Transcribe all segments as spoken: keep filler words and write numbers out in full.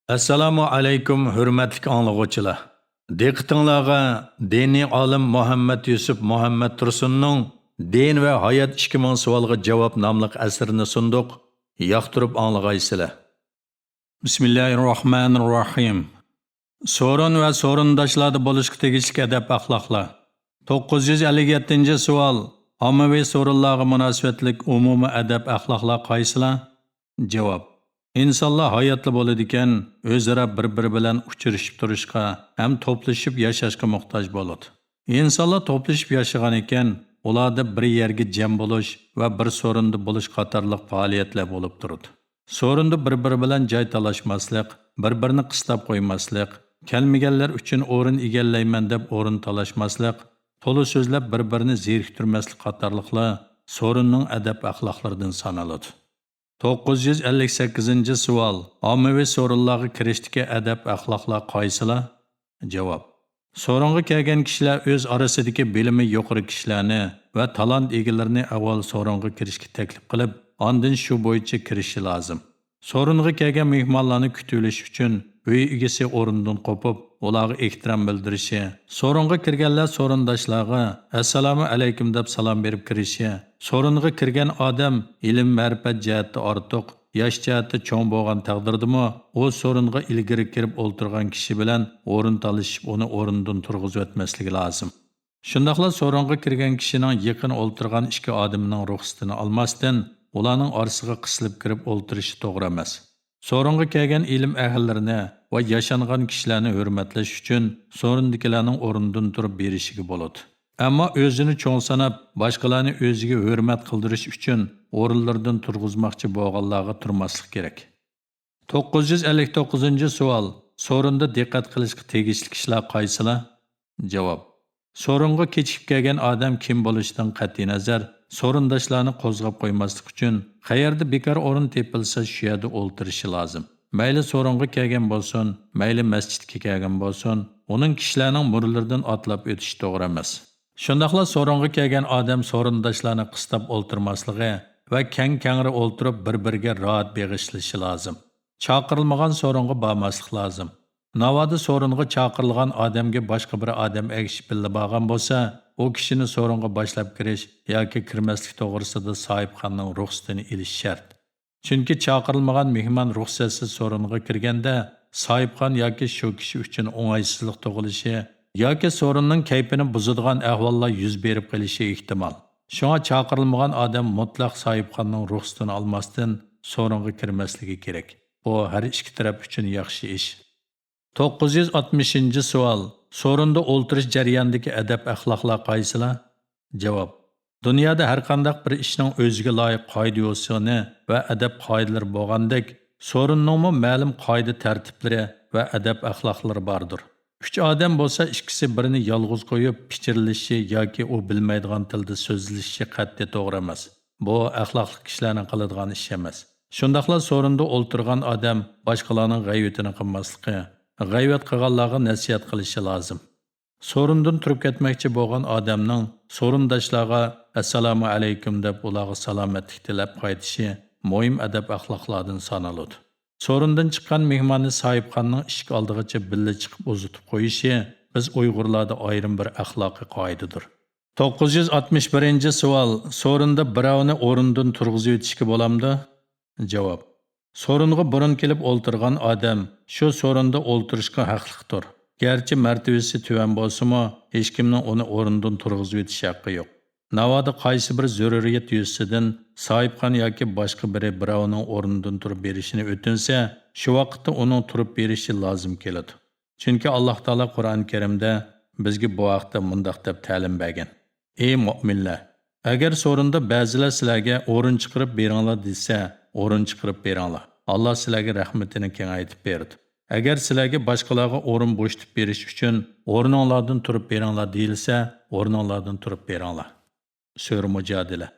ئەسسالامۇ ئەلەيكۇم، ھۆرمەتلىك ئاڭلىغۇچىلار! دىققىتىڭلارغا دىنىي ئالىم مۇھەممەد يۈسۈپ مۇھەممەد تۇرسۇننىڭ دىن ۋە ھايات ئىككى مىڭ سوئالغا جاۋاب ناملىق ئەسىرىنى سۇندۇق. ياقتۇرۇپ ئاڭلىغايسىلەر. بىسمىللاھىرراھمانىرراھىم. سورۇن ۋە سورۇنداشلاردا بولۇشقا تېگىشلىك ئەدەپ-ئەخلاقلار. توققۇز يۈز ئەللىك يەتتىنچى سوئال. ئاممىۋى سورۇنلارغا مۇناسىۋەتلىك ئومۇمىي ئەدەپ-ئەخلاقلار قايسىلار؟ جاۋاب. ئىنسانلار ھاياتلا بولىدىكەن، ئۆزئارا بىر-بىرى بىلەن ئۇچرىشىپ تۇرۇشقا ھەم توپلىشىپ ياشاشقا موھتاج بولىدۇ. ئىنسانلار توپلىشىپ ياشىغانىكەن، ئۇلاردا بىر يەرگە جەم بولۇش ۋە بىر سورۇندا بولۇش قاتارلىق پائالىيەتلەر بولۇپ تۇرىدۇ. سورۇندا بىر-بىرى بىلەن جاي تالاشماسلىق، بىر-بىرىنى قىستاپ قويماسلىق، كەلمىگەنلەر ئۈچۈن ئورۇن ئىگىلەيمەن دەپ ئورۇن تالاشماسلىق، تولا سۆزلەپ بىر-بىرىنى زېرىكتۈرمەسلىك قاتارلىقلار سورۇننىڭ ئەدەپ-ئەخلاقلىرىدىن سانىلىدۇ. توققۇز يۈز ئەللىك سەككىزىنچى سوئال. ئاممىۋى سورۇنلارغا كىرىشتىكى ئەدەپ-ئەخلاقلار قايسىلار؟ جاۋاب. سورۇنغا كەلگەن كىشىلەر ئۆز ئارىسىدىكى بىلىمى يۇقىرى كىشىلەرنى ۋە تالانت ئىگىلىرىنى ئاۋۋال سورۇنغا كىرىشكە تەكلىپ قىلىپ، ئاندىن شۇ بويىچە كىرىشى لازىم. سورۇنغا كەلگەن مېھمانلارنى كۈتۈۋېلىش ئۈچۈن ئۆي ئىگىسى ئورنىدىن قوپۇپ، ئۇلارغا ئېھتىرام بىلدۈرۈشى، سورۇنغا كىرگەنلەر سورۇنداشلارغا «ئەسسالامۇ ئەلەيكۇم» دەپ سالام بېرىپ كىرىشى، سورۇنغا كىرگەن ئادەم ئىلىم-مەرىپەت جەھەتتە ئارتۇق، ياش جەھەتتە چوڭ بولغان تەقدىردىمۇ، ئۇ سورۇنغا ئىلگىرى كىرىپ ئولتۇرغان كىشى بىلەن ئورۇن تالىشىپ، ئۇنى ئورنىدىن تۇرغۇزۇۋەتمەسلىكى لازىم. شۇنداقلا سورۇنغا كىرگەن كىشىنىڭ يېقىن ئولتۇرغان ئىككى ئادىمىنىڭ رۇخسىتىنى ئالماستىن، ئۇلارنىڭ ئارىسىغا قىسىلىپ كىرىپ ئولتۇرۇشى توغرا ئەمەس. سورۇنغا كەلگەن ئىلىم ئەھلىلىرىنى ۋە ياشانغان كىشىلەرنى ھۆرمەتلەش ئۈچۈن سورۇندىكىلەرنىڭ ئورنىدىن تۇرۇپ بېرىشىگە بولىدۇ. ئەمما ئۆزىنى چوڭ ساناپ، باشقىلارنى ئۆزىگە ھۆرمەت قىلدۇرۇش ئۈچۈن ئورۇنلىرىدىن تۇرغۇزماقچى بولغانلارغا تۇرماسلىق كېرەك. توققۇز يۈز ئەللىك توققۇزىنچى سوئال. سورۇندا دىققەت قىلىشقا تېگىشلىك ئىشلار قايسىلار؟ جاۋاب. سورۇنغا كېچىكىپ كەلگەن ئادەم كىم بولۇشىدىن قەتئىينەزەر، سورۇنداشلارنى قوزغاپ قويماسلىق ئۈچۈن، قەيەردە بىكار ئورۇن تېپىلسا، شۇ يەردە ئولتۇرۇشى لازىم. مەيلى سورۇنغا كەلگەن بولسۇن، مەيلى مەسچىتكە كەلگەن بولسۇن، ئۇنىڭ كىشىلەرنىڭ مۇرىلىرىدىن ئاتلاپ ئۆتۈشى توغرا ئەمەس. شۇنداقلا سورۇنغا كەلگەن ئادەم سورۇنداشلارنى قىستاپ ئولتۇرماسلىقى ۋە كەڭ-كەڭرى ئولتۇرۇپ، بىر-بىرىگە راھەت بېغىشلىشى لازىم. چاقىرىلمىغان سورۇنغا بارماسلىق لازىم. ناۋادا سورۇنغا چاقىرىلغان ئادەمگە باشقا بىر ئادەم ئەگىشىپ بىللە بارغان بولسا، ئۇ كىشىنى سورۇنغا باشلاپ كىرىش ياكى كىرمەسلىك توغرىسىدا ساھىبخاننىڭ رۇخسىتىنى ئېلىش شەرت. چۈنكى چاقىرىلمىغان مېھمان رۇخسەتسىز سورۇنغا كىرگەندە، ساھىبخان ياكى شۇ كىشى ئۈچۈن ئوڭايسىزلىق تۇغۇلۇشى ياكى سورۇننىڭ كەيپىنى بۇزىدىغان ئەھۋاللار يۈز بېرىپ قېلىشى ئېھتىمال. شۇڭا چاقىرىلمىغان ئادەم مۇتلەق ساھىبخاننىڭ رۇخسىتىنى ئالماستىن سورۇنغا كىرمەسلىكى كېرەك. بۇ ھەر ئىككى تەرەپ ئۈچۈن ياخشى ئىش. توققۇز يۈز ئاتمىشىنچى سوئال. سورۇندا ئولتۇرۇش جەريانىدىكى ئەدەپ-ئەخلاقلار قايسىلار؟ جاۋاب. دۇنيادا ھەرقانداق بىر ئىشنىڭ ئۆزىگە لايىق قائىدە-يوسۇنى ۋە ئەدەپ-قائىدىلىرى بولغاندەك، سورۇننىڭمۇ مەلۇم قائىدە-تەرتىپلىرى ۋە ئەدەپ-ئەخلاقلىرى باردۇر. ئۈچ ئادەم بولسا، ئىككىسى بىرىنى يالغۇز قويۇپ، پىچىرلىشىشى ياكى ئۇ بىلمەيدىغان تىلدا سۆزلىشىشى قەتئىي توغرا ئەمەس. بۇ ئەخلاقلىق كىشىلەرنىڭ قىلىدىغان ئىشى ئەمەس. شۇنداقلا سورۇندا ئولتۇرغان ئادەم باشقىلارنىڭ غەيۋىتىنى قىلماسلىقى، غەيۋەت قىلغانلارغا نەسىھەت قىلىشى لازىم. سورۇندىن تۇرۇپ كەتمەكچى بولغان ئادەمنىڭ سورۇنداشلارغا «ئەسسالامۇ ئەلەيكۇم» دەپ، ئۇلارغا سالامەتلىك تىلەپ قايتىشى مۇھىم ئەدەپ-ئەخلاقلاردىن سانىلىدۇ. سورۇندىن چىققان مېھماننى ساھىبخاننىڭ ئىشىك ئالدىغىچە بىللە چىقىپ ئۇزىتىپ قويۇشى بىز ئۇيغۇرلاردا ئايرىم بىر ئەخلاقىي قائىدىدۇر. توققۇز يۈز ئاتمىش بىرىنچى سوئال. سورۇندا بىراۋنى ئورنىدىن تۇرغۇزۇۋېتىشكە بولامدۇ؟ جاۋاب. سورۇنغا بۇرۇن كېلىپ ئولتۇرغان ئادەم شۇ سورۇندا ئولتۇرۇشقا ھەقلىقتۇر. گەرچە مەرتىۋىسى تۆۋەن بولسىمۇ، ھېچكىمنىڭ ئۇنى ئورنىدىن تۇرغۇزۇۋېتىش ھەققى يوق. ناۋادا قايسى بىر زۆرۈرىيەت يۈزىسىدىن ساھىبخان ياكى باشقا بىرى بىراۋنىڭ ئورنىدىن تۇرۇپ بېرىشىنى ئۆتۈنسە، شۇ ۋاقىتتا ئۇنىڭ تۇرۇپ بېرىشى لازىم كېلىدۇ. چۈنكى ئاللاھ تائالا قۇرئان كەرىمدە بىزگە بۇ ھەقتە مۇنداق دەپ تەلىم بەرگەن: «ئەي مۆمىنلەر! ئەگەر سورۇندا بەزىلەر سىلەرگە ئورۇن چىقىرىپ بېرىڭلار دېسە، ئورۇن چىقىرىپ بېرىڭلار. ئاللاھ سىلەرگە رەھمىتىنى كېڭەيتىپ بېرىدۇ. ئەگەر سىلەرگە باشقىلارغا ئورۇن بوشىتىپ بېرىش ئۈچۈن ئورنۇڭلاردىن تۇرۇپ بېرىڭلار دېيىلسە، ئورنۇڭلاردىن تۇرۇپ بېرىڭلار.» سۈرە مۇجادىلە.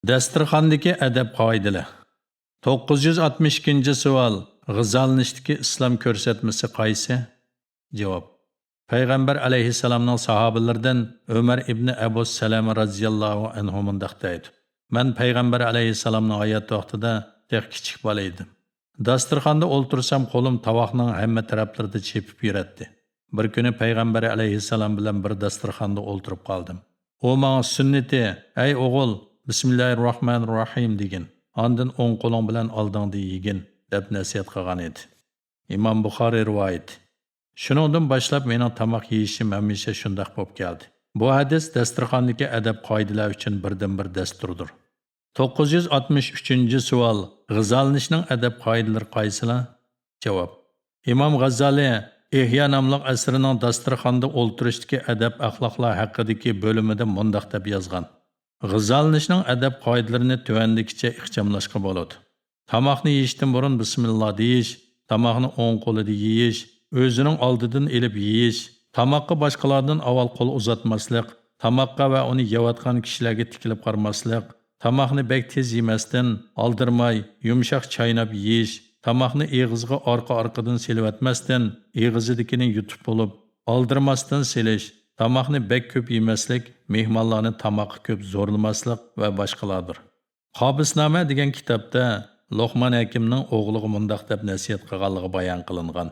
دەستىرخاندىكى ئەدەپ-قائىدىلەر. توققۇز يۈز ئاتمىش ئىككىنچى سوئال. غىزالىنىشتىكى ئىسلام كۆرسەتمىسى قايسى؟ جاۋاب. پەيغەمبەر ئەلەيھىسسالامنىڭ ساھابىلىرىدىن ئۆمەر ئىبنى ئەبۇ سەلەمە رازىياللاھۇ ئەنھۇ مۇنداق دەيدۇ: «مەن پەيغەمبەر ئەلەيھىسسالامنىڭ ھايات ۋاقتىدا تېخى كىچىك بالا ئىدىم. داستىرخاندا ئولتۇرسام، قولۇم تاۋاقنىڭ ھەممە تەرەپلىرىدە چېپىپ يۈرەتتى. بىر كۈنى پەيغەمبەر ئەلەيھىسسالام بىلەن بىر داستىرخاندا ئولتۇرۇپ قالدىم. ئۇ ماڭا سۈننىتى، «ئەي ئوغۇل، بىسمىللاھىرراھمانىرراھىم دېگىن، ئاندىن ئوڭ قولۇڭ بىلەن ئالدىڭدا يېگىن» دەپ نەسىھەت قىلغان ئىدى. ئىمام بۇخارىي رىۋايىتى. شۇنىڭدىن باشلاپ مېنىڭ تاماق يېيىشىم ھەمىشە شۇنداق بولۇپ كەلدى. بۇ ھەدىس دەستىرخاندىكى ئەدەپ قائىدىلەر ئۈچۈن بىردىنبىر دەستۇردۇر. توققۇز يۈز ئاتمىش ئۈچىنچى سوئال، غىزالىنىشنىڭ ئەدەپ قائىدىلىرى قايسىلار؟ جاۋاب. ئىمام غاززالى ئىھيا ناملىق ئەسىرىنىڭ داستىرخاندا ئولتۇرۇشتىكى ئەدەپ ئەخلاقلار ھەققىدىكى بۆلۈمىدە مۇنداق دەپ يازغان: غىزالىنىشنىڭ ئەدەپ قائىدىلىرىنى تۆۋەندىكىچە ئىخچاملاشقا بولىدۇ. تاماقنى يېيىشتىن بۇرۇن بىسمىللا دېيىش، تاماقنى ئوڭ قولىدا يېيىش، ئۆزىنىڭ ئالدىدىن ئېلىپ يېيىش، تاماققا باشقىلاردىن ئاۋۋال قول ئۇزاتماسلىق، تاماققا ۋە ئۇنى يەۋاتقان كىشىلەرگە تىكىلىپ قارىماسلىق، تاماقنى بەك تېز يېمەستىن، ئالدىرىماي، يۇمشاق چايناپ يېيىش، تاماقنى ئېغىزغا ئارقا-ئارقىدىن سېلىۋەتمەستىن، ئېغىزىدىكىنى يۇتۇپ بولۇپ، ئالدىرىماستىن سېلىش، تاماقنى بەك كۆپ يېمەسلىك، مېھمانلارنى تاماققا كۆپ زورلىماسلىق ۋە باشقىلاردۇر. قابىسنامە دېگەن كىتابتا لوقمان ھەكىمنىڭ ئوغلىغا مۇنداق دەپ نەسىھەت قىلغانلىقى بايان قىلىنغان: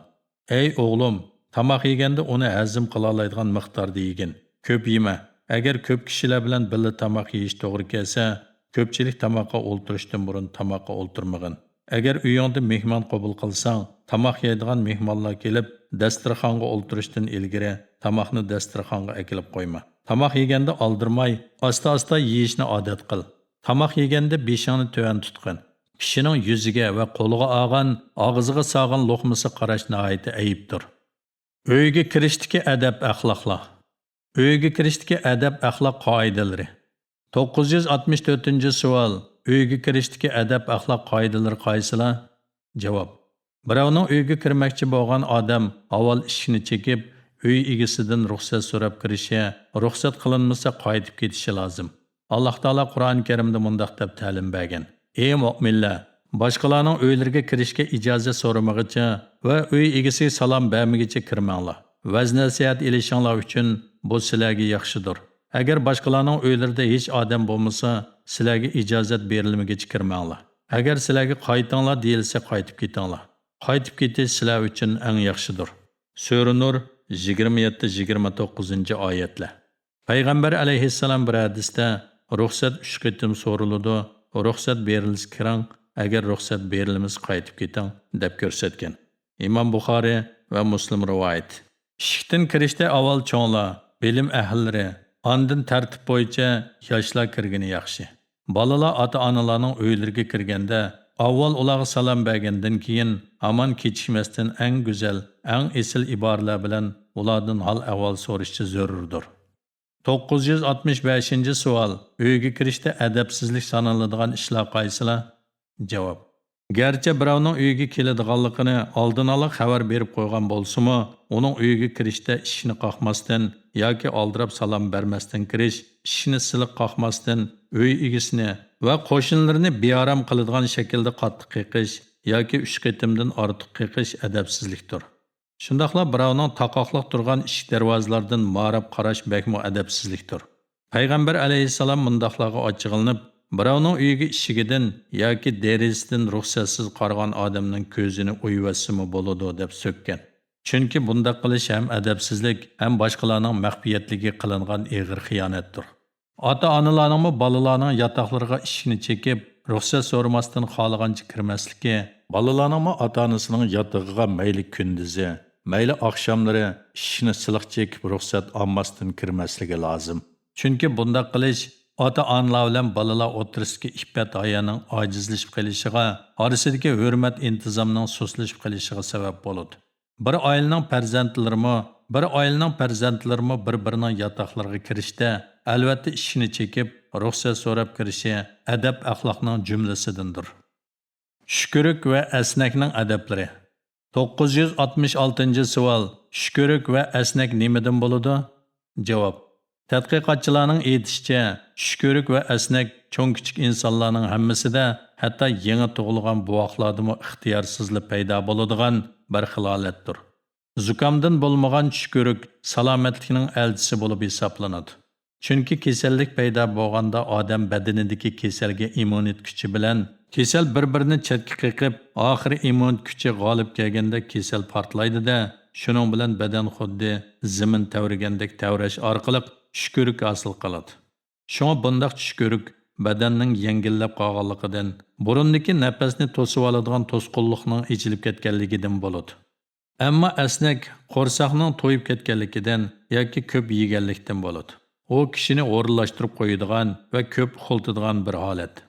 «ئەي ئوغلۇم، تاماق يېگەندە ئۇنى ھەزىم قىلالايدىغان مىقداردا يېگىن. كۆپ يېمە. ئەگەر كۆپ كىشىلەر بىلەن بىللە تاماق يېيىش توغرا كەلسە، كۆپچىلىك تاماققا ئولتۇرۇشتىن بۇرۇن تاماققا ئولتۇرمىغىن. ئەگەر ئۆيۈڭدە مېھمان قوبۇل قىلساڭ، تاماق يەيدىغان مېھمانلار كېلىپ، دەستىرخانغا ئولتۇرۇشتىن ئىلگىرى تاماقنى دەستىرخانغا ئەكېلىپ قويما. تاماق يېگەندە ئالدىرىماي، ئاستا-ئاستا يېيىشنى ئادەت قىل. تاماق يېگەندە بېشىڭنى تۆۋەن تۇتقىن. كىشىنىڭ يۈزىگە ۋە قولىغا ئالغان، ئاغزىغا سالغان لوقمىسىغا قاراش ناھايىتى ئەيىبتۇر.» ئۆيگە كىرىشتىكى ئەدەپ-ئەخلاقلار. ئۆيگە كىرىشتىكى ئەدەپ-ئەخلاق قائىدىلىرى. توققۇز يۈز ئاتمىش تۆتىنچى سوئال، ئۆيگە كىرىشتىكى ئەدەپ-ئەخلاق قائىدىلىرى قايسىلار؟ جاۋاب. بىراۋنىڭ ئۆيىگە كىرمەكچى بولغان ئادەم ئاۋۋال ئىشىكنى چېكىپ، ئۆي ئىگىسىدىن رۇخسەت سوراپ كىرىشى، رۇخسەت قىلىنمىسا قايتىپ كېتىشى لازىم. ئاللاھ تائالا قۇرئان كەرىمدە مۇنداق دەپ تەلىم بەرگەن: «ئەي مۆمىنلەر، باشقىلارنىڭ ئۆيلىرىگە كىرىشكە ئىجازەت سورىمىغىچە ۋە ئۆي ئىگىسىگە سالام بەرمىگىچە كىرمەڭلار. ۋەز-نەسىھەت ئېلىشىڭلار ئۈچۈن بۇ سىلەرگە ياخشىدۇر. ئەگەر باشقىلارنىڭ ئۆيلىرىدە ھېچ ئادەم بولمىسا، سىلەرگە ئىجازەت بېرىلمىگىچە كىرمەڭلار. ئەگەر سىلەرگە قايتىڭلار دېيىلسە، قايتىپ كېتىڭلار. قايتىپ كېتىش سىلەر ئۈچۈن ئەڭ ياخشىدۇر.» سۈرە نۇر، يىگىرمە يەتتە، يىگىرمە توققۇزىنچى ئايەتلەر. پەيغەمبەر ئەلەيھىسسالام بىر ھەدىستە، «رۇخسەت ئۈچ قېتىم سورىلىدۇ، رۇخسەت بېرىلسە كىرىڭ، ئەگەر رۇخسەت بېرىلمىسە قايتىپ كېتىڭ» دەپ كۆرسەتكەن. ئىمام بۇخارىي ۋە مۇسلىم رىۋايىتى. ئىشىكتىن كىرىشتە ئاۋۋال چوڭلار، بىلىم ئەھلىلىرى، ئاندىن تەرتىپ بويىچە ياشلار كىرگىنى ياخشى. بالىلار ئاتا-ئانىلارنىڭ ئۆيلىرىگە كىرگەندە، ئاۋۋال ئۇلارغا سالام بەرگەندىن كېيىن، ھامان كېچىكمەستىن ئەڭ گۈزەل، ئەڭ ئېسىل ئىبارىلەر بىلەن ئۇلاردىن ھال-ئەھۋال سورىشى زۆرۈردۇر. توققۇز يۈز ئاتمىش بەشىنچى سوئال، ئۆيگە كىرىشتە ئەدەپسىزلىك سانىلىدىغان ئىشلار قايسىلار؟ جاۋاب. گەرچە بىراۋنىڭ ئۆيىگە كېلىدىغانلىقىنى ئالدىن ئالا خەۋەر بېرىپ قويغان بولسىمۇ، ئۇنىڭ ئۆيىگە كىرىشتە ئىشىكنى قاقماستىن ياكى ئالدىراپ سالام بەرمەستىن كىرىش، ئىشىكنى سىلىق قاقماستىن، ئۆي ئىگىسىنى ۋە قوشنىلىرىنى بىئارام قىلىدىغان شەكىلدە قاتتىق قېقىش ياكى ئۈچ قېتىمدىن ئارتۇق قېقىش ئەدەپسىزلىكتۇر. شۇنداقلا بىراۋنىڭ تاقاقلىق تۇرغان ئىشىك دەرۋازىلاردىن ماراپ قاراش بەكمۇ ئەدەپسىزلىكتۇر. پەيغەمبەر ئەلەيھىسسالام مۇنداقلارغا ئاچچىقلىنىپ، بىراۋنىڭ ئۆيىگە ئىشىكىدىن ياكى دېرىزىسىدىن رۇخسەتسىز قارىغان ئادەمنىڭ كۆزىنى ئويۇۋەتسىمۇ بولىدۇ، دەپ سۆككەن. چۈنكى بۇنداق قىلىش ھەم ئەدەپسىزلىك، ھەم باشقىلارنىڭ مەخپىيەتلىكىگە قىلىنغان ئېغىر خىيانەتتۇر. ئاتا-ئانىلارنىڭمۇ بالىلارنىڭ ياتاقلىرىغا ئىشىكنى چېكىپ، رۇخسەت سورىماستىن خالىغانچە كىرمەسلىكى، بالىلارنىڭمۇ ئاتا-ئانىسىنىڭ ياتىقىغا مەيلى كۈندۈزى، مەيلى ئاخشاملىرى ئىشىكنى سىلىق چېكىپ، رۇخسەت ئالماستىن كىرمەسلىكى لازىم. چۈنكى بۇنداق قىلىش ئاتا-ئانىلار بىلەن بالىلار ئوتتۇرىسىدىكى ئىپپەت-ھايانىڭ ئاجىزلىشىپ قېلىشىغا، ئارىسىدىكى ھۆرمەت-ئىنتىزامنىڭ سۇسلىشىپ قېلىشىغا سەۋەب بولىدۇ. بىر ئائىلىنىڭ پەرزەنتلىرىمۇ، بىر ئائىلىنىڭ پەرزەنتلىرىمۇ بىر-بىرىنىڭ ياتاقلىرىغا كىرىشتە، ئەلۋەتتە ئىشىكنى چېكىپ، رۇخسەت سوراپ كىرىشى ئەدەپ-ئەخلاقنىڭ جۈملىسىدىندۇر. چۈشكۈرۈك ۋە ئەسنەكنىڭ ئەدەپلىرى. توققۇز يۈز ئاتمىش ئالتىنچى سوئال، چۈشكۈرۈك ۋە ئەسنەك نېمىدىن بولىدۇ؟ جاۋاب. تەتقىقاتچىلارنىڭ ئېيتىشىچە، چۈشكۈرۈك ۋە ئەسنەك چوڭ-كىچىك ئىنسانلارنىڭ ھەممىسىدە، ھەتتا يېڭى تۇغۇلغان بوۋاقلاردىمۇ ئىختىيارسىزلا پەيدا بولىدىغان بىر خىل ھالەتتۇر. زۇكامدىن بولمىغان چۈشكۈرۈك سالامەتلىكنىڭ ئەلچىسى بولۇپ ھېسابلىنىدۇ. چۈنكى كېسەللىك پەيدا بولغاندا ئادەم بەدىنىدىكى كېسەلگە ئىممۇنىتېت كۈچى بىلەن كېسەل بىر-بىرىنى چەتكە قېقىپ، ئاخىرى ئىممۇنىتېت كۈچى غالىپ كەلگەندە كېسەل پارتلايدۇ-دە، شۇنىڭ بىلەن بەدەن خۇددى زېمىن تەۋرىگەندەك تەۋرەش ئارقىلىق چۈشكۈرۈك ھاسىل قىلىدۇ. شۇڭا بۇنداق چۈشكۈرۈك بەدەننىڭ يەڭگىللەپ قالغانلىقىدىن، بۇرۇندىكى نەپەسنى توسۇۋالىدىغان توسقۇنلۇقنىڭ ئېچىلىپ كەتكەنلىكىدىن بولىدۇ. ئەمما ئەسنەك قورساقنىڭ تويۇپ كەتكەنلىكىدىن ياكى كۆپ يېگەنلىكتىن بولىدۇ. ئۇ كىشىنى ھورۇنلاشتۇرۇپ قويىدىغان ۋە كۆپ ئۇخلىتىدىغان بىر ھالەت.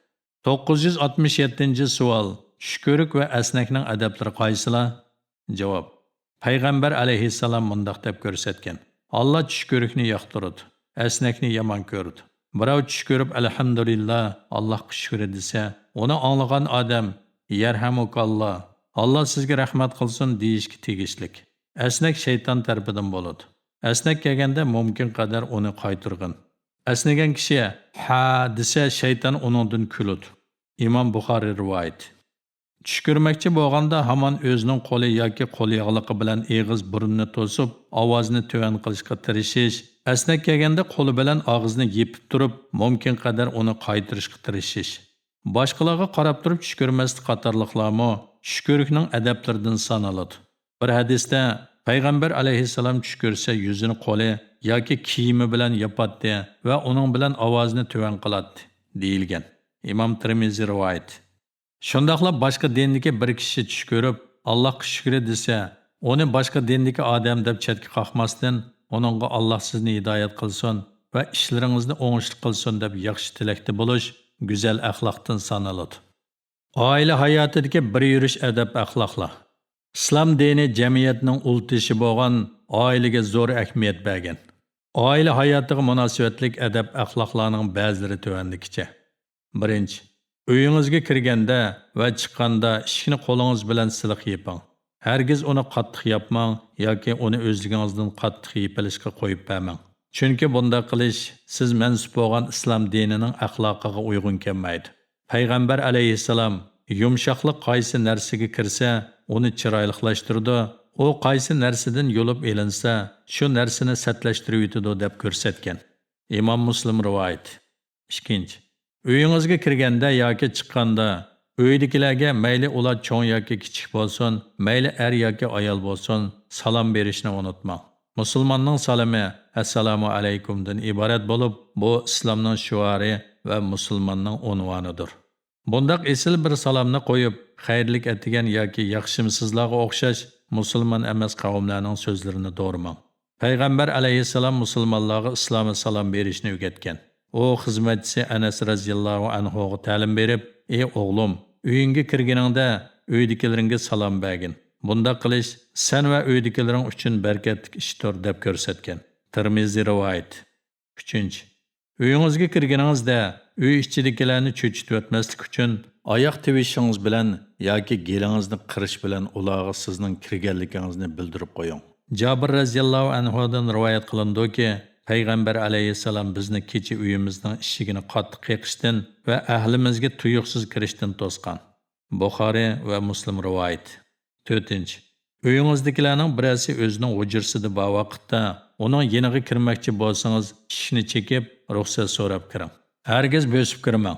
توققۇز يۈز ئاتمىش يەتتىنچى سوئال، چۈشكۈرۈك ۋە ئەسنەكنىڭ ئەدەپلىرى قايسىلار؟ جاۋاب، پەيغەمبەر ئەلەيھىسسالام مۇنداق دەپ كۆرسەتكەن، ئاللا چۈشكۈرۈكنى ياقتۇرىدۇ، ئەسنەكنى يامان كۆرىدۇ. بىراۋ چۈش كۆرۈپ، ئەلھەمدۇلىللا، ئاللاھقا شۈكرى دېسە، ئۇنى ئاڭلىغان ئادەم، يەرھەمۇكاللا، ئاللا سىزگە رەھمەت قىلسۇن دېيىشكە تېگىشلىك. ئەسنەك شەيتان تەرىپىدىن بولىدۇ. ئەسنەك كەلگەندە مۇمكىن قەدەر ئۇنى قايتۇرغىن. ئەسنىگەن كىشى ھە دېسە، شەيتان ئۇنىڭدىن كۈلىدۇ. ئىمام بۇخارىي رىۋايىتى. چۈش كۆرمەكچى بولغاندا ھامان ئۆزىنىڭ قولى ياكى قول ياغلىقى بىلەن ئېغىز بۇرنىنى توسۇپ، ئاۋازنى تۆۋەن قىلىشقا تىرىشىش، ئەسنەك كەلگەندە قولى بىلەن ئاغزىنى يېپىپ تۇرۇپ، مۇمكىن قەدەر ئۇنى قايتۇرۇشقا تىرىشىش. باشقىلارغا قاراپ تۇرۇپ چۈش كۆرمەسلىك قاتارلىقلارمۇ چۈش كۆرۈكنىڭ ئەدەپلىرىدىن سانىلىدۇ. بىر ھەدىستە پەيغەمبەر ئەلەيھىسسالام چۈش كۆرسە يۈزىنى قولى ياكى كىيىمى بىلەن ياپاتتى ۋە ئۇنىڭ بىلەن ئاۋازىنى تۆۋەن قىلاتتى، دېيىلگەن. ئىمام تىرمىزى رىۋايىتى. شۇنداقلا باشقا دىندىكى بىر كىشى چۈش كۆرۈپ، ئاللاھقا شۈكرى دېسە، ئۇنى باشقا دىندىكى ئادەم دەپ چەتكە قاقماستىن، ئۇنىڭغا ئاللاھ سىزنى ھىدايەت قىلسۇن ۋە ئىشلىرىڭىزنى ئوڭۇشلۇق قىلسۇن دەپ ياخشى تىلەكتە بولۇش گۈزەل ئەخلاقتىن سانىلىدۇ. ئائىلە ھاياتىدىكى بىر يۈرۈش ئەدەپ-ئەخلاقلار. ئىسلام دىنى جەمئىيەتنىڭ ئۇل تېشى بولغان ئائىلىگە زور ئەھمىيەت بەرگەن. ئائىلە ھاياتىغا مۇناسىۋەتلىك ئەدەپ-ئەخلاقلارنىڭ بەزىلىرى تۆۋەندىكىچە. بىرىنچى، ئۆيىڭىزگە كىرگەندە ۋە چىققاندا ئىشىكنى قولىڭىز بىلەن سىلىق يېپىڭ. ھەرگىز ئۇنى قاتتىق ياپماڭ ياكى ئۇنى ئۆزلۈكىڭىزدىن قاتتىق يېپىلىشقا قويۇپ بەرمەڭ. چۈنكى بۇنداق قىلىش سىز مەنسۇپ بولغان ئىسلام دىنىنىڭ ئەخلاقىغا ئۇيغۇن كەلمەيدۇ. پەيغەمبەر ئەلەيھىسسالام، يۇمشاقلىق قايسى نەرسىگە كىرسە، ئۇنى چىرايلىقلاشتۇرىدۇ، ئۇ قايسى نەرسىدىن يۇلۇپ ئېلىنسا، شۇ نەرسىنى سەتلەشتۈرۈۋېتىدۇ دەپ كۆرسەتكەن. ئىمام مۇسلىم رىۋايىتى. ئىككىنچى، ئۆيىڭىزگە كىرگەندە ياكى چىققاندا، ئۆيدىكىلەرگە مەيلى ئۇلار چوڭ ياكى كىچىك بولسۇن، مەيلى ئەر ياكى ئايال بولسۇن، سالام بېرىشنى ئۇنتۇماڭ. مۇسۇلماننىڭ سالىمى ئەسسالامۇ ئەلەيكۇمدىن ئىبارەت بولۇپ، بۇ ئىسلامنىڭ شوئارى ۋە مۇسۇلماننىڭ ئۇنۋانىدۇر. بۇنداق ئېسىل بىر سالامنى قويۇپ، خەيرلىك ئەتىگەن ياكى ياخشىمۇسىزلارغا ئوخشاش مۇسۇلمان ئەمەس قەۋملەرنىڭ سۆزلىرىنى دورىماڭ. پەيغەمبەر ئەلەيھىسسالام مۇسۇلمانلارغا ئىسلامى سالام بېرىشنى ئۆگەتكەن. ئۇ خىزمەتچىسى ئەنەس رەزىياللاھۇ ئەنھۇغا تەلىم بېرىپ، ئى ئوغلۇم، ئۆيۈڭگە كىرگىنىڭدە ئۆيدىكىلىرىڭگە سالام بەرگىن. بۇنداق قىلىش سەن ۋە ئۆيدىكىلىرىڭ ئۈچۈن بەرىكەتلىك ئىشتۇر، دەپ كۆرسەتكەن. تىرمىزى رىۋايىتى. ئۈچىنچى، ئۆيىڭىزگە كىرگىنىڭىزدە ئۆي ئىچىدىكىلەرنى چۆچۈتۈۋەتمەسلىك ئۈچۈن ئاياق تىۋىشىڭىز بىلەن ياكى گېلىڭىزنى قىرىش بىلەن ئۇلارغا سىزنىڭ كىرگەنلىكىڭىزنى بىلدۈرۈپ قويۇڭ. جابىر رەزىياللاھۇ ئەنھۇدىن رىۋايەت قىلىنىدۇكى، پەيغەمبەر ئەلەيھىسسالام بىزنى كېچە ئۆيىمىزنىڭ ئىشىكىنى قاتتىق قېقىشتىن ۋە ئەھلىمىزگە تۇيۇقسىز كىرىشتىن توسقان. بۇخارىي ۋە مۇسلىم رىۋايىتى. تۆتىنچى، ئۆيىڭىزدىكىلەرنىڭ بىرەرسى ئۆزىنىڭ ھۇجرىسىدا بار ۋاقىتتا، ئۇنىڭ يېنىغا كىرمەكچى بولسىڭىز، ئىشىكنى چېكىپ، رۇخسەت سوراپ كىرىڭ. ھەرگىز بۆسۈپ كىرمەڭ.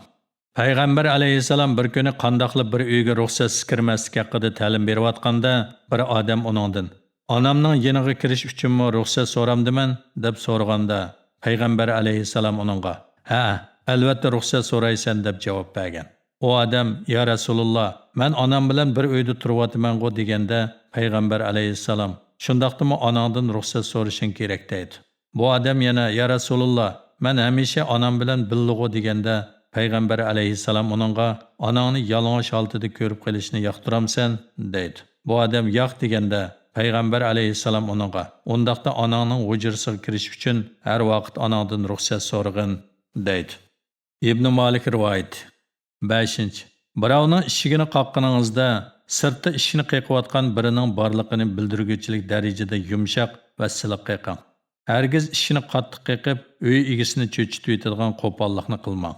پەيغەمبەر ئەلەيھىسسالام بىر كۈنى قانداقلا بىر ئۆيگە رۇخسەتسىز كىرمەسلىك ھەققىدە تەلىم بېرىۋاتقاندا، بىر ئادەم ئۇنىڭدىن، «ئانامنىڭ يېنىغا كىرىش ئۈچۈنمۇ رۇخسەت سورامدىمەن؟» دەپ سورىغاندا، پەيغەمبەر ئەلەيھىسسالام ئۇنىڭغا، «ھەئە، ئەلۋەتتە رۇخسەت سورايسەن» دەپ جاۋاب بەرگەن. ئۇ ئادەم، «يا رەسۇلۇللا، مەن ئانام بىلەن بىر ئۆيدە تۇرۇۋاتىمەنغۇ» دېگەندە، پەيغەمبەر ئەلەيھىسسالام، «شۇنداقتىمۇ ئاناڭدىن رۇخسەت سورىشىڭ كېرەك» دەيدۇ. بۇ ئادەم يەنە، «يا رەسۇلۇللا، مەن ھەمىشە ئانام بىلەن بىللىغۇ» دېگەندە، پەيغەمبەر ئەلەيھىسسالام ئۇنىڭغا، «ئاناڭنى يالىڭاچ ھالىتىدە كۆرۈپ قېلىشنى ياقتۇرامسەن؟» دەيدۇ. بۇ ئادەم، «ياق» دېگەندە، پەيغەمبەر ئەلەيھىسسالام ئۇنىڭغا، «ئۇنداقتا ئاناڭنىڭ ھۇجرىسىغا كىرىش ئۈچۈن ھەر ۋاقىت ئاناڭدىن رۇخسەت سورىغىن» دەيدۇ. ئىبنى مالىك رىۋايىتى. بەشىنچى، بىراۋنىڭ ئىشىكىنى قاققىنىڭىزدا، سىرتتا ئىشىكنى قېقىۋاتقان بىرىنىڭ بارلىقىنى بىلدۈرگۈچىلىك دەرىجىدە يۇمشاق ۋە سىلىق قېقىڭ. ھەرگىز ئىشىكنى قاتتىق قېقىپ، ئۆي ئىگىسىنى چۆچۈتۈۋېتىدىغان قوپاللىقنى قىلماڭ.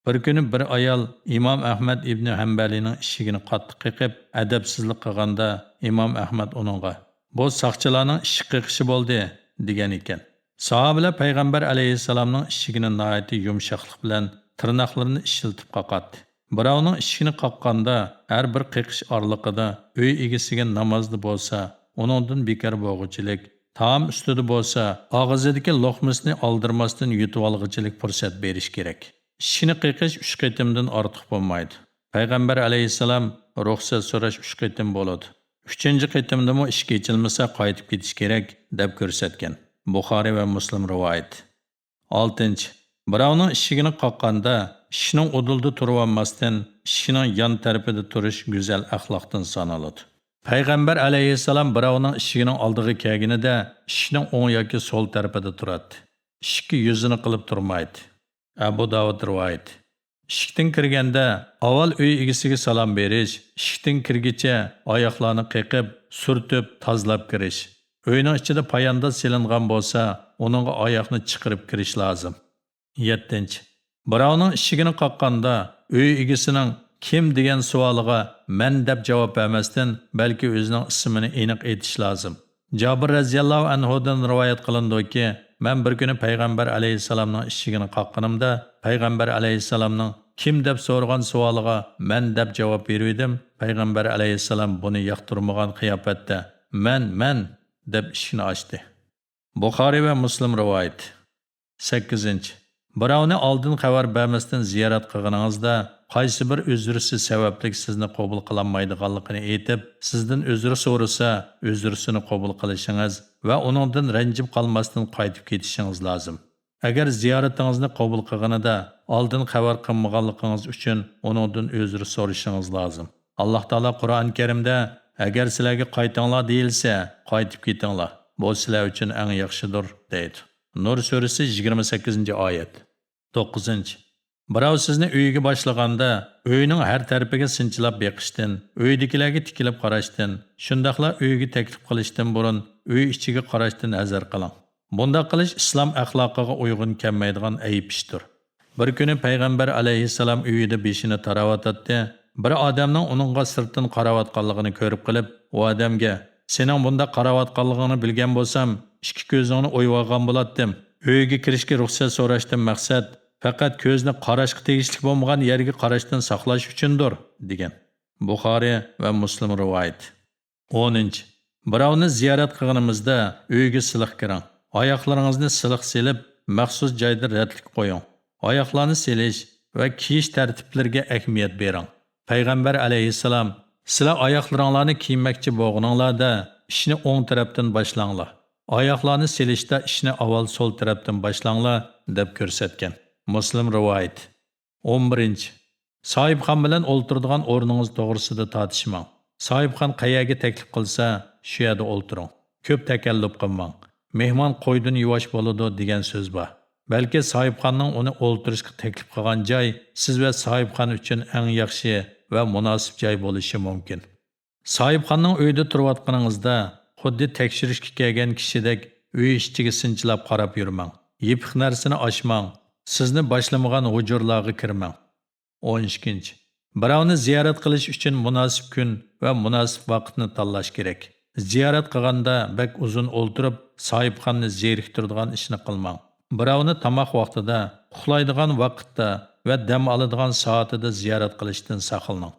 بىر كۈنى بىر ئايال ئىمام ئەھمەد ئىبنى ھەمبەلىنىڭ ئىشىكىنى قاتتىق قېقىپ، ئەدەپسىزلىك قىلغاندا، ئىمام ئەھمەد ئۇنىڭغا، «بۇ ساقچىلارنىڭ ئىشىك قېقىشى بولدى» دېگەن ئىكەن. ساھابىلەر پەيغەمبەر ئەلەيھىسسالامنىڭ ئىشىكىنى ناھايىتى يۇمشاقلىق بىلەن تىرناقلىرىنى ئىشلىتىپ قاقاتتى. بىراۋنىڭ ئىشىكىنى قاققاندا، ھەر بىر قېقىش ئارىلىقىدا ئۆي ئىگىسىگە نامازدا بولسا، ئۇنىڭدىن بىكار بولغۇچىلىك، تائام ئۈستىدە بولسا، ئاغزىدىكى لوقمىسىنى ئالدىرىماستىن يۇتۇۋالغۇچىلىك پۇرسەت بېرىش كېرەك. ئىشىكنى قېقىش ئۈچ قېتىمدىن ئارتۇق بولمايدۇ. پەيغەمبەر ئەلەيھىسسالام رۇخسەت سوراش ئۈچ قېتىم بولىدۇ. ئۈچىنچى قېتىمدىمۇ ئىشىك ئېچىلمىسا قايتىپ كېتىش كېرەك، دەپ كۆرسەتكەن. بۇخارىي ۋە مۇسلىم رىۋايىتى. ئالتىنچى، بىراۋنىڭ ئىشىكىنى قاققاندا، ئىشىكنىڭ ئۇدۇلىدا تۇرۇۋالماستىن، ئىشىكنىڭ يان تەرىپىدە تۇرۇش گۈزەل ئەخلاقتىن سانىلىدۇ. پەيغەمبەر ئەلەيھىسسالام بىراۋنىڭ ئىشىكىنىڭ ئالدىغا كەلگىنىدە، ئىشىكنىڭ ئوڭ ياكى سول تەرىپىدە تۇراتتى. ئىشىككە يۈزىنى قىلىپ تۇرمايتتى. ئەبۇ داۋۇد رىۋايىتى. ئىشىكتىن كىرگەندە، ئاۋۋال ئۆي ئىگىسىگە سالام بېرىش، ئىشىكتىن كىرگىچە ئاياقلارنى قېقىپ، سۈرتۈپ، تازىلاپ كىرىش. ئۆينىڭ ئىچىدە پايانداز سېلىنغان بولسا، ئۇنىڭغا ئاياقنى چىقىرىپ كىرىش لازىم. يەتتىنچى، بىراۋنىڭ ئىشىكىنى قاققاندا، ئۆي ئىگىسىنىڭ «كىم؟» دېگەن سوئالىغا «مەن» دەپ جاۋاب بەرمەستىن، بەلكى ئۆزىنىڭ ئىسمىنى ئېنىق ئېيتىش لازىم. جابىر رەزىياللاھۇ ئەنھۇدىن رىۋايەت قىلىنىدۇكى، مەن بىر كۈنى پەيغەمبەر ئەلەيھىسسالامنىڭ ئىشىكىنى قاققىنىمدا، پەيغەمبەر ئەلەيھىسسالامنىڭ «كىم؟» دەپ سورىغان سوئالىغا «مەن» دەپ جاۋاب بېرىۋىدىم. پەيغەمبەر ئەلەيھىسسالام بۇنى ياقتۇرمىغان قىياپەتتە «مەن، مەن» دەپ ئىشىكنى ئاچتى. بۇخارىي ۋە مۇسلىم رىۋايىتى. سەككىزىنچى، بىراۋنى ئالدىن خەۋەر بەرمەستىن زىيارەت قىلغىنىڭىزدا، قايسى بىر ئۆزرىسى سەۋەبلىك سىزنى قوبۇل قىلالمايدىغانلىقىنى ئېيتىپ، سىزدىن ئۆزرە سورىسا، ئۆزرىسىنى قوبۇل قىلىشىڭىز ۋە ئۇنىڭدىن رەنجىپ قالماستىن قايتىپ كېتىشىڭىز لازىم. ئەگەر زىيارىتىڭىزنى قوبۇل قىلغىنىدا ئالدىن خەۋەر قىلمىغانلىقىڭىز ئۈچۈن ئۇنىڭدىن ئۆزرە سورىشىڭىز لازىم. ئاللاھ تائالا قۇرئان كەرىمدە، «ئەگەر سىلەرگە قايتىڭلار دېيىلسە، قايتىپ كېتىڭلار. بۇ سىلەر ئۈچۈن ئەڭ ياخشىدۇر» دەيدۇ. نۇر سۈرىسى، يىگىرمە سەككىزىنچى ئايەت. توققۇزىنچى، بىراۋ سىزنى ئۆيىگە باشلىغاندا، ئۆينىڭ ھەر تەرىپىگە سىنچىلاپ بېقىشتىن، ئۆيدىكىلەرگە تىكىلىپ قاراشتىن، شۇنداقلا ئۆيگە تەكلىپ قىلىشتىن بۇرۇن ئۆي ئىچىگە قاراشتىن ھەزەر قىلىڭ. بۇنداق قىلىش ئىسلام ئەخلاقىغا ئۇيغۇن كەلمەيدىغان ئەيىب ئىشتۇر. بىر كۈنى پەيغەمبەر ئەلەيھىسسالام ئۆيىدە بېشىنى تاراۋاتاتتى. بىر ئادەمنىڭ ئۇنىڭغا سىرتتىن قاراۋاتقانلىقىنى كۆرۈپ قېلىپ، ئۇ ئادەمگە، «سېنىڭ بۇنداق قاراۋاتقانلىقىڭنى بىلگەن بولسام، ئىككى كۆزۈڭنى ئويۇۋالغان بولاتتىم. ئۆيگە كىرىشكە رۇخسەت سوراشتىن مەقسەت، پەقەت كۆزنى قاراشقا تېگىشلىك بولمىغان يەرگە قاراشتىن ساقلاش ئۈچۈندۇر» دېگەن. بۇخارىي ۋە مۇسلىم رىۋايىتى. ئونىنچى، بىراۋنى زىيارەت قىلغىنىمىزدا ئۆيگە سىلىق كىرىڭ. ئاياقلىرىڭىزنى سىلىق سېلىپ، مەخسۇس جايدا رەتلىك قويۇڭ. ئاياقلارنى سېلىش ۋە كىيىش تەرتىپلىرىگە ئەھمىيەت بېرىڭ. پەيغەمبەر ئەلەيھىسسالام، «سىلەر ئاياقلىرىڭلارنى كىيمەكچى بولغىنىڭلاردا ئىشنى ئوڭ تەرەپتىن باشلاڭلار. ئاياقلارنى سېلىشتا ئىشنى ئاۋۋال سول تەرەپتىن باشلاڭلار» دەپ كۆرسەتكەن. مۇسلىم رىۋايىتى. ئون بىرىنچى، ساھىبخان بىلەن ئولتۇرىدىغان ئورنىڭىز توغرىسىدا تارتىشماڭ. ساھىبخان قەيەرگە تەكلىپ قىلسا، شۇ يەردە ئولتۇرۇڭ. كۆپ تەكەللۇپ قىلماڭ. «مېھمان قويدىن يۇۋاش بولىدۇ» دېگەن سۆز بار. بەلكى ساھىبخاننىڭ ئۇنى ئولتۇرۇشقا تەكلىپ قىلغان جاي سىز ۋە ساھىبخان ئۈچۈن ئەڭ ياخشى ۋە مۇناسىپ جاي بولۇشى مۇمكىن. ساھىبخاننىڭ ئۆيىدە تۇرۇۋاتقىنىڭىزدا، خۇددى تەكشۈرۈشكە كەلگەن كىشىدەك ئۆي ئىچىگە سىنچىلاپ قاراپ يۈرمەڭ. يېپىق نەرسىنى ئاچماڭ. سىزنى باشلىمىغان ھۇجرىلارغا كىرمەڭ. ئون ئىككىنچى، بىراۋنى زىيارەت قىلىش ئۈچۈن مۇناسىپ كۈن ۋە مۇناسىپ ۋاقىتنى تاللاش كېرەك. زىيارەت قىلغاندا بەك ئۇزۇن ئولتۇرۇپ، ساھىبخاننى زېرىكتۈرىدىغان ئىشنى قىلماڭ. بىراۋنى تاماق ۋاقتىدا، ئۇخلايدىغان ۋاقىتتا ۋە دەم ئالىدىغان سائىتىدە زىيارەت قىلىشتىن ساقلىنىڭ.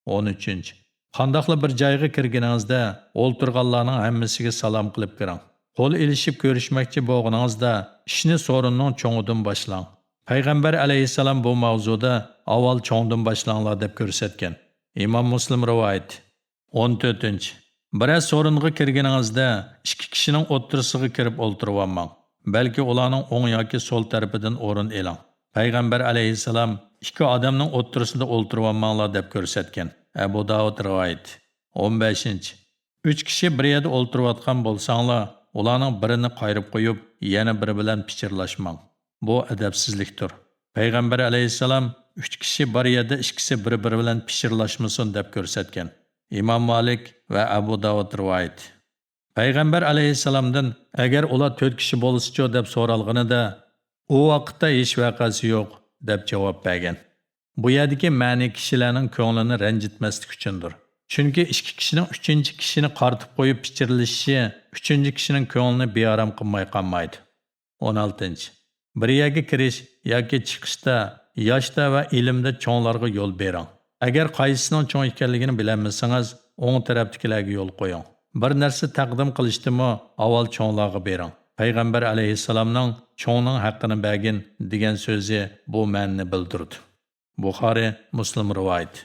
ئون ئۈچىنچى، قانداقلا بىر جايغا كىرگىنىڭىزدە، ئولتۇرغانلارنىڭ ھەممىسىگە سالام قىلىپ كىرىڭ. قول ئېلىشىپ كۆرۈشمەكچى بولغىنىڭىزدا، ئىشنى سورۇننىڭ چوڭىدىن باشلاڭ. پەيغەمبەر ئەلەيھىسسالام بۇ ماۋزۇدا «ئاۋۋال چوڭدىن باشلاڭلار» دەپ كۆرسەتكەن. ئىمام مۇسلىم رىۋايىتى. ئون تۆتىنچى، بىرەر سورۇنغا كىرگىنىڭىزدە، ئىككى كىشىنىڭ ئوتتۇرىسىغا كىرىپ ئولتۇرۇۋالماڭ. بەلكى ئۇلارنىڭ ئوڭ ياكى سول تەرىپىدىن ئورۇن ئېلىڭ. پەيغەمبەر ئەلەيھىسسالام «ئىككى ئادەمنىڭ ئوتتۇرىسىدا ئولتۇرۇۋالماڭلار» دەپ كۆرسەتكەن. ئەبۇ داۋۇد رىۋايىتى. ئون بەشىنچى، ئۈچ كىشى بىر يەردە ئولتۇرۇۋاتقان بولساڭلار، ئۇلارنىڭ بىرىنى قايرىپ قويۇپ، يەنە بىرى بىلەن پىچىرلاشماڭ. بۇ ئەدەپسىزلىكتۇر. پەيغەمبەر ئەلەيھىسسالام، «ئۈچ كىشى بار يەردە ئىككىسى بىر-بىرى بىلەن پىچىرلاشمىسۇن» دەپ كۆرسەتكەن. ئىمام مالىك ۋە ئەبۇ داۋۇد رىۋايىتى. پەيغەمبەر ئەلەيھىسسالامدىن، «ئەگەر ئۇلار تۆت كىشى بولسىچۇ؟» دەپ سورالغىنىدا، «ئۇ ۋاقىتتا ھېچ ۋەقەسى يوق» دەپ جاۋاب بەرگەن. بۇ يەردىكى مەنى كىشىلەرنىڭ كۆڭلىنى رەنجىتمەسلىك ئۈچۈندۇر. چۈنكى ئىككى كىشىنىڭ ئۈچىنچى كىشىنى قارىتىپ قويۇپ پىچىرلىشىشى ئۈچىنچى كىشىنىڭ كۆڭلىنى بىئارام قىلماي قالمايدۇ. ئون ئالتىنچى، بىر يەرگە كىرىش ياكى چىقىشتا ياشتا ۋە ئىلىمدە چوڭلارغا يول بېرىڭ. ئەگەر قايسىسىنىڭ چوڭ ئىكەنلىكىنى بىلەلمىسىڭىز، ئوڭ تەرەپتىكىلەرگە يول قويۇڭ. بىر نەرسە تەقدىم قىلىشتىمۇ ئاۋۋال چوڭلارغا بېرىڭ. پەيغەمبەر ئەلەيھىسسالامنىڭ «چوڭنىڭ ھەققىنى بەرگىن» دېگەن سۆزى بۇ مەنىنى بىلدۈرىدۇ. بۇخارى، مۇسلىم رىۋايىتى.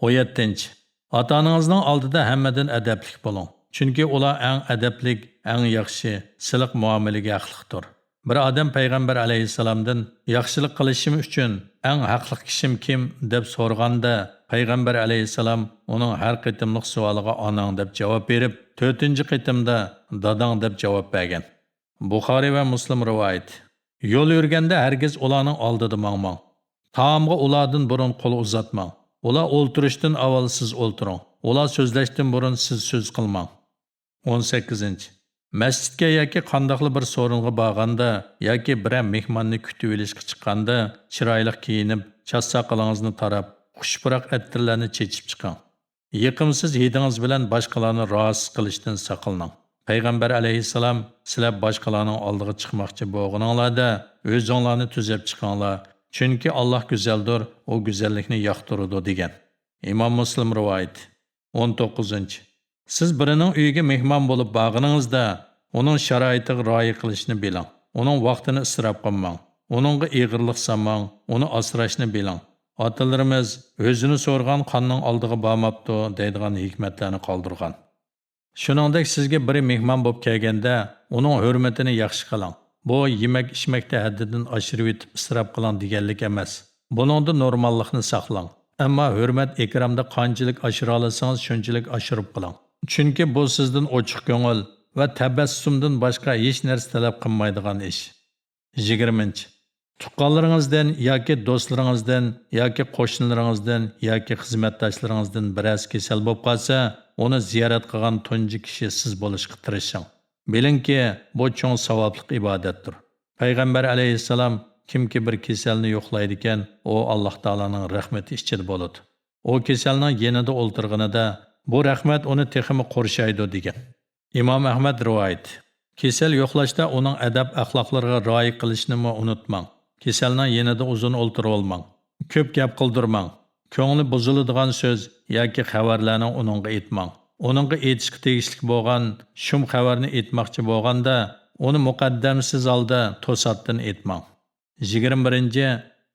ئون يەتتىنچى. ئاتا-ئانىڭىزنىڭ ئالدىدا ھەممىدىن ئەدەپلىك بولۇڭ. چۈنكى ئۇلار ئەڭ ئەدەپلىك، ئەڭ ياخشى، سىلىق مۇئامىلىگە ھەقلىقتۇر. بىر ئادەم پەيغەمبەر ئەلەيھىسسالامدىن «ياخشىلىق قىلىشىم ئۈچۈن ئەڭ ھەقلىق كىشىم كىم؟» دەپ سورىغاندا، پەيغەمبەر ئەلەيھىسسالام ئۇنىڭ ھەر قېتىملىق سوئالىغا «ئاناڭ» دەپ جاۋاب بېرىپ، تۆتىنچى قېتىمدا «داداڭ» دەپ جاۋاب بەرگەن. بۇخارى ۋە مۇسلىم رىۋايىتى. يول يۈرگەندە ھەرگىز ئۇلارنىڭ ئالدىدا ماڭماڭ. تائامغا ئۇلاردىن بۇرۇن قول ئۇزاتماڭ. ئۇلار ئولتۇرۇشتىن ئاۋۋال سىز ئولتۇرۇڭ. ئۇلار سۆزلەشتىن بۇرۇن سىز سۆز قىلماڭ. ئون سەككىزىنچى. مەسچىتكە ياكى قانداقلا بىر سورۇنغا بارغاندا ياكى بىرەر مېھماننى كۈتۈۋېلىشقا چىققاندا چىرايلىق كىيىنىپ، چاچ ساقىلىڭىزنى تاراپ، خۇش پۇراق ئەتىرلەرنى چېچىپ چىقىڭ. يېقىمسىز ھىدىڭىز بىلەن باشقىلارنى راھەتسىز قىلىشتىن ساقلىنىڭ. پەيغەمبەر ئەلەيھىسسالام، «سىلەر باشقىلارنىڭ ئالدىغا چىقماقچى بولغىنىڭلاردا ئۆزۈڭلارنى تۈزەپ چىقىڭلار، چۈنكى ئاللاھ گۈزەلدۇر، ئۇ گۈزەللىكنى ياقتۇرىدۇ» دېگەن. ئىمام مۇسلىم رىۋايىتى. ئون توققۇزىنچى. سىز بىرىنىڭ ئۆيىگە مېھمان بولۇپ بارغىنىڭىزدا، ئۇنىڭ شارائىتىغا رىئايە قىلىشنى بىلىڭ. ئۇنىڭ ۋاقتىنى ئىسراپ قىلماڭ. ئۇنىڭغا ئېغىرلىق سالماڭ. ئۇنى ئاسراشنى بىلىڭ. ئاتىلىرىمىز «ئۆزىنى سورىغان قاننىڭ ئالدىغا بارماپتۇ» دەيدىغان ھېكمەتلەرنى قالدۇرغان. شۇنىڭدەك سىزگە بىرى مېھمان بولۇپ كەلگەندە، ئۇنىڭ ھۆرمىتىنى ياخشى قىلىڭ. بۇ يېمەك-ئىچمەكتە ھەددىدىن ئاشۇرۇۋېتىپ ئىسراپ قىلىڭ دېگەنلىك ئەمەس. بۇنىڭدا نورماللىقنى ساقلاڭ. ئەمما ھۆرمەت-ئىكرامدا قانچىلىك ئاشۇرالىسىڭىز، شۇنچىلىك ئاشۇرۇپ قىلىڭ. چۈنكى بۇ سىزدىن ئوچۇق كۆڭۈل ۋە تەبەسسۇمدىن باشقا ھېچ نەرسە تەلەپ قىلمايدىغان ئىش. يىگىرمىنچى. تۇغقانلىرىڭىزدىن ياكى دوستلىرىڭىزدىن ياكى قوشنىلىرىڭىزدىن ياكى خىزمەتداشلىرىڭىزدىن بىرەرسى كېسەل بولۇپ قالسا، ئۇنى زىيارەت قىلغان تۇنجى كىشى سىز بولۇشقا تىرىشىڭ. بىلىڭكى، بۇ چوڭ ساۋابلىق ئىبادەتتۇر. پەيغەمبەر ئەلەيھىسسالام، «كىمكى بىر كېسەلنى يوقلايدىكەن، ئۇ ئاللاھ تائالانىڭ رەھمىتى ئىچىدە بولىدۇ.» ئۇ كېسەلنىڭ يېنىدا ئولتۇرغىنىدا، بۇ رەھمەت ئۇنى تېخىمۇ قورشايدۇ، دېگەن. ئىمام ئەھمەد رىۋايىتى. كېسەل يوقلاشتا ئۇنىڭ ئەدەپ-ئەخلاقلىرىغا رىئايە قىلىشنىمۇ ئۇنتۇماڭ. كېسەلنىڭ يېنىدا ئۇزۇن ئولتۇرۇۋالماڭ. كۆپ گەپ قىلدۇرماڭ. كۆڭلى بۇزۇلىدىغان سۆز ياكى خەۋەرلەرنى ئۇنىڭغا ئېيتماڭ. ئۇنىڭغا ئېيتىشقا تېگىشلىك بولغان شۇم خەۋەرنى ئېيتماقچى بولغاندا، ئۇنى مۇقەددەمسىز ھالدا توساتتىن ئېيتماڭ. يىگىرمە بىرىنچى،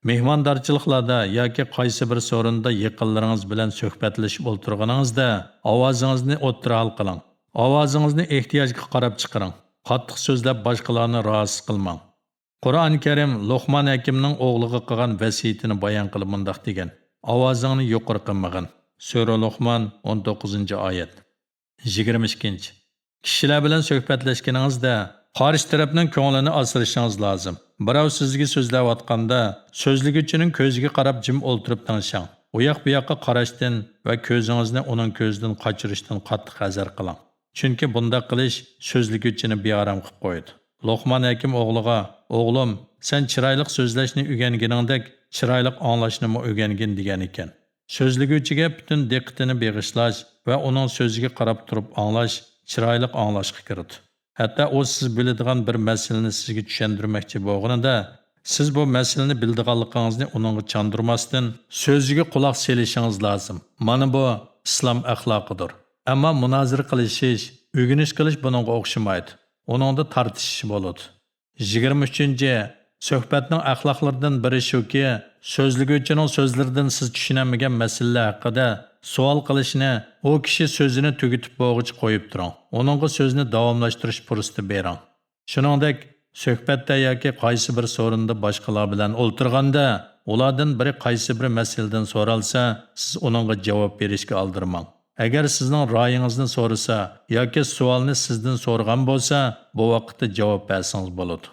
مېھماندارچىلىقلاردا ياكى قايسى بىر سورۇندا يېقىنلىرىڭىز بىلەن سۆھبەتلىشىپ ئولتۇرغىنىڭىزدا، ئاۋازىڭىزنى ئوتتۇرا ھال قىلىڭ. ئاۋازىڭىزنى ئېھتىياجغا قاراپ چىقىرىڭ. قاتتىق سۆزلەپ باشقىلارنى راھەتسىز قىلماڭ. قۇرئان كەرىم لوقمان ھەكىمنىڭ ئوغلىغا قىلغان ۋەسىيىتىنى بايان قىلىپ مۇنداق دېگەن: «ئاۋازىڭنى يۇقىرى قىلمىغىن.» سۈرە لوقمان، ئون توققۇزىنچى ئايەت. يىگىرمە ئىككىنچى. كىشىلەر بىلەن سۆھبەتلەشكىنىڭىزدە، قارشى تەرەپنىڭ كۆڭلىنى ئاسرىشىڭىز لازىم. بىراۋ سىزگە سۆزلەۋاتقاندا، سۆزلىگۈچىنىڭ كۆزىگە قاراپ جىم ئولتۇرۇپ تىڭشاڭ. ئۇياق-بۇياققا قاراشتىن ۋە كۆزىڭىزنى ئۇنىڭ كۆزىدىن قاچۇرۇشتىن قاتتىق ھەزەر قىلىڭ. چۈنكى بۇنداق قىلىش سۆزلىگۈچىنى بىئارام قىلىپ قويىدۇ. لوقمان ھەكىم ئوغلىغا، «ئوغلۇم، سەن چىرايلىق سۆزلەشنى ئۆگەنگىنىڭدەك، چىرايلىق ئاڭلاشنىمۇ ئۆگەنگىن» دېگەن ئىكەن. سۆزلىگۈچىگە پۈتۈن دىققىتىنى بېغىشلاش ۋە ئۇنىڭ سۆزىگە قاراپ تۇرۇپ ئاڭلاش چىرايلىق ئاڭلاشقا كىرىدۇ. ھەتتا ئۇ سىز بىلىدىغان بىر مەسىلىنى سىزگە چۈشەندۈرمەكچى بولغىنىدا، سىز بۇ مەسىلىنى بىلىدىغانلىقىڭىزنى ئۇنىڭغا چاندۇرماستىن، سۆزىگە قۇلاق سېلىشىڭىز لازىم. مانا بۇ ئىسلام ئەخلاقىدۇر. ئەمما مۇنازىرە قىلىشىش، ئۆگىنىش قىلىش بۇنىڭغا ئوخشىمايدۇ. ئۇنىڭدا تارتىشىش بولىدۇ. يىگىرمە ئۈچىنچى، سۆھبەتنىڭ ئەخلاقلىرىدىن بىرى شۇكى، سۆزلىگۈچىنىڭ سۆزلىرىدىن سىز چۈشىنەلمىگەن مەسىلىلەر ھەققىدە سوئال قىلىشنى ئۇ كىشى سۆزىنى تۈگىتىپ بولغۇچە قويۇپ تۇرۇڭ. ئۇنىڭغا سۆزنى داۋاملاشتۇرۇش پۇرسىتى بېرىڭ. شۇنىڭدەك، سۆھبەتتە ياكى قايسى بىر سورۇندا باشقىلار بىلەن ئولتۇرغاندا، ئۇلاردىن بىرى قايسى بىر مەسىلىدىن سورالسا، سىز ئۇنىڭغا جاۋاب بېرىشكە ئالدىرىماڭ. ئەگەر سىزنىڭ رايىڭىزنى سورىسا ياكى سوئالنى سىزدىن سورىغان بولسا، بۇ ۋاقىتتا جاۋاب بەرسىڭىز بولىدۇ.